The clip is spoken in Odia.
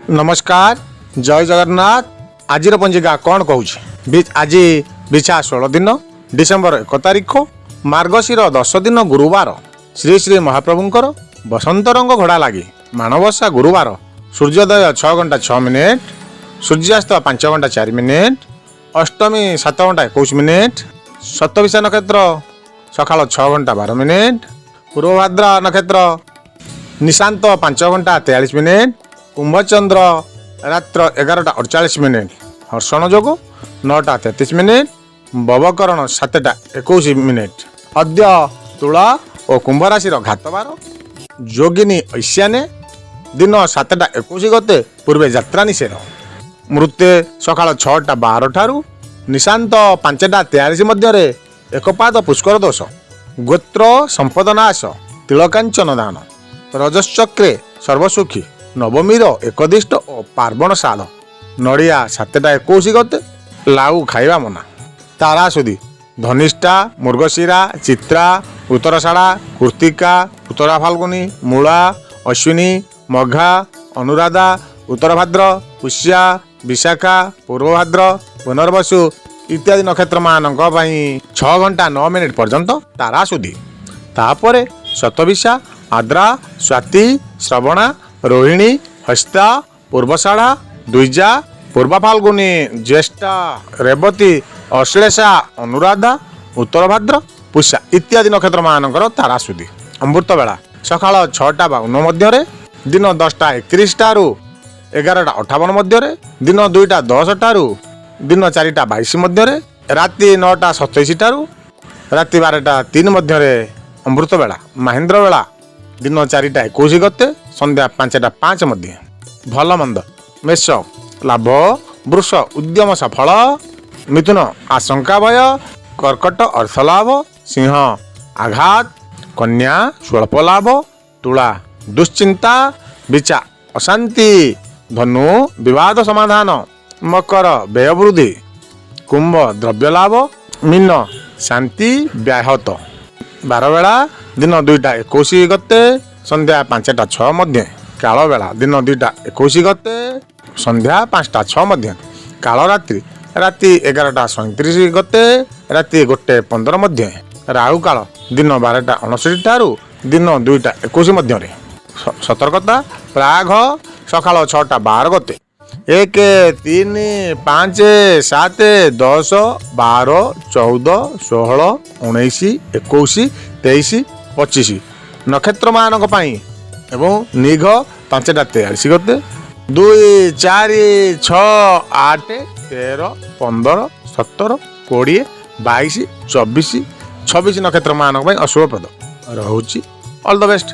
ନମସ୍କାର, ଜୟ ଜଗନ୍ନାଥ। ଆଜିର ପଞ୍ଜିକା କ'ଣ କହୁଛି? ଆଜି ବିଛା 16 ଦିନ, ଡିସେମ୍ବର 1 ତାରିଖ, ମାର୍ଗଶିର 10 ଦିନ, ଗୁରୁବାର। ଶ୍ରୀ ଶ୍ରୀ ମହାପ୍ରଭୁଙ୍କର ବସନ୍ତ ରଙ୍ଗ ଘୋଡ଼ା ଲାଗି, ମାଣବସା ଗୁରୁବାର। ସୂର୍ଯ୍ୟୋଦୟ 6 ଘଣ୍ଟା 6 ମିନିଟ୍, ସୂର୍ଯ୍ୟାସ୍ତ 5 ଘଣ୍ଟା 4 ମିନିଟ୍, ଅଷ୍ଟମୀ 7 ଘଣ୍ଟା 21 ମିନିଟ୍, ଶତଭିଷା ନକ୍ଷତ୍ର ସକାଳ 6 ଘଣ୍ଟା 12 ମିନିଟ୍, ପୂର୍ବଭାଦ୍ରା ନକ୍ଷତ୍ର ନିଶାନ୍ତ 5 ଘଣ୍ଟା 43 ମିନିଟ୍, କୁମ୍ଭଚନ୍ଦ୍ର ରାତ୍ର 11ଟା 48 ମିନିଟ୍, ହର୍ଷଣ ଯୋଗ 9ଟା 33 ମିନିଟ୍, ବବକରଣ 7ଟା 21 ମିନିଟ୍। ଅଦ୍ୟ ତୁଳା ଓ କୁମ୍ଭ ରାଶିର ଘାତବାର, ଯୋଗିନୀ ଐଶାନ୍ୟ। ଦିନ 7ଟା 21 ଗତେ ପୂର୍ବେ ଯାତ୍ରା ନିଷେଧ। ମୃତେ ସକାଳ 6ଟା 12 ଠାରୁ ନିଶାନ୍ତ 5ଟା 43 ମଧ୍ୟରେ ଏକପାଦ ପୁଷ୍କର ଦୋଷ, ଗୋତ୍ର ସମ୍ପଦନାଶ, ତିଳକାଞ୍ଚନ ଦାନ, ରଜଶ୍ଚକ୍ରେ ସର୍ବସୁଖୀ, ନବମୀର ଏକଦିଷ୍ଟ ଓ ପାର୍ବଣ ସାଧ। ନଡ଼ିଆ 7ଟା 21 ଗତେ, ଲାଉ ଖାଇବା ମନା। ତାରାସୁଧି ଧନିଷ୍ଠା, ମୃଗଶିରା, ଚିତ୍ରା, ଉତ୍ତରାଷାଢ଼ା, କୃତିକା, ଉତ୍ତରା ଫାଲ୍ଗୁନୀ, ମୂଳା, ଅଶ୍ୱିନୀ, ମଘା, ଅନୁରାଧା, ଉତ୍ତରଭାଦ୍ର, ପୁଷ୍ୟା, ବିଶାଖା, ପୂର୍ବଭାଦ୍ର, ପୁନର୍ବସୁ ଇତ୍ୟାଦି ନକ୍ଷତ୍ରମାନଙ୍କ ପାଇଁ 6 ଘଣ୍ଟା 9 ମିନିଟ୍ ପର୍ଯ୍ୟନ୍ତ ତାରାସୁଧି। ତାପରେ ଶତବିଶା, ଆଦ୍ରା, ସ୍ୱାତି, ଶ୍ରବଣା, ରୋହିଣୀ, ହସ୍ତା, ପୂର୍ବଷାଢ଼ା, ଦ୍ୱିଜା, ପୂର୍ବ ଫାଲ୍ଗୁନୀ, ଜ୍ୟେଷ୍ଠା, ରେବତୀ, ଅଶ୍ଳେଷା, ଅନୁରାଧା, ଉତ୍ତରଭାଦ୍ର, ପୁଷା ଇତ୍ୟାଦି ନକ୍ଷତ୍ରମାନଙ୍କର ତାରାସୁଧି। ଅମୃତ ବେଳା ସକାଳ 6ଟା 52 ମଧ୍ୟରେ, ଦିନ 10ଟା 31ଟାରୁ 11ଟା 58 ମଧ୍ୟରେ, ଦିନ 2ଟା 10ଟାରୁ ଦିନ 4ଟା 22 ମଧ୍ୟରେ, ରାତି 9ଟା 27ଟାରୁ ରାତି 12ଟା 3 ମଧ୍ୟରେ ଅମୃତ ବେଳା। ମାହେନ୍ଦ୍ର ବେଳା ଦିନ 4ଟା 21 ଗତେ, ସନ୍ଧ୍ୟା 5ଟା 5 ମଧ୍ୟ। ଭଲ ମନ୍ଦ: ମେଷ ଲାଭ, ବୃଷ ଉଦ୍ୟମ ସଫଳ, ମିଥୁନ ଆଶଙ୍କା ଭୟ, କର୍କଟ ଅର୍ଥଲାଭ, ସିଂହ ଆଘାତ, କନ୍ୟା ସ୍ୱଳ୍ପ ଲାଭ, ତୁଳା ଦୁଶ୍ଚିନ୍ତା, ବିଛା ଅଶାନ୍ତି, ଧନୁ ବିବାଦ ସମାଧାନ, ମକର ବ୍ୟୟ ବୃଦ୍ଧି, କୁମ୍ଭ ଦ୍ରବ୍ୟ ଲାଭ, ମୀନ ଶାନ୍ତି ବ୍ୟାହତ। ବାରବେଳା ଦିନ 2ଟା 21 ଗତେ, ସନ୍ଧ୍ୟା 5ଟା 6 ମଧ୍ୟ। କାଳବେଳା ଦିନ 2ଟା 21 ଗତେ, ସନ୍ଧ୍ୟା 5ଟା 6 ମଧ୍ୟ। କାଳରାତ୍ରି ରାତି 11ଟା 37 ଗତେ, ରାତି 1 15 ମଧ୍ୟ। ରାହୁକାଳ ଦିନ 12ଟା 59 ଠାରୁ ଦିନ 2ଟା 21 ମଧ୍ୟରେ। ସତର୍କତା ପ୍ରାଘ ସକାଳ 6ଟା 12 ଗତେ। 1, 3, 5, 7, 10, 12, 14, 16, 19, 21, 23, 25 ନକ୍ଷତ୍ରମାନଙ୍କ ପାଇଁ ଏବଂ ନିଘ 5ଟା 43 ଗତେ। 2, 4, 6, 8, 13, 15, 17, 20, 22, 24, 26 ନକ୍ଷତ୍ରମାନଙ୍କ ପାଇଁ ଅଶୁଭପ୍ରଦ ରହୁଛି। All the best.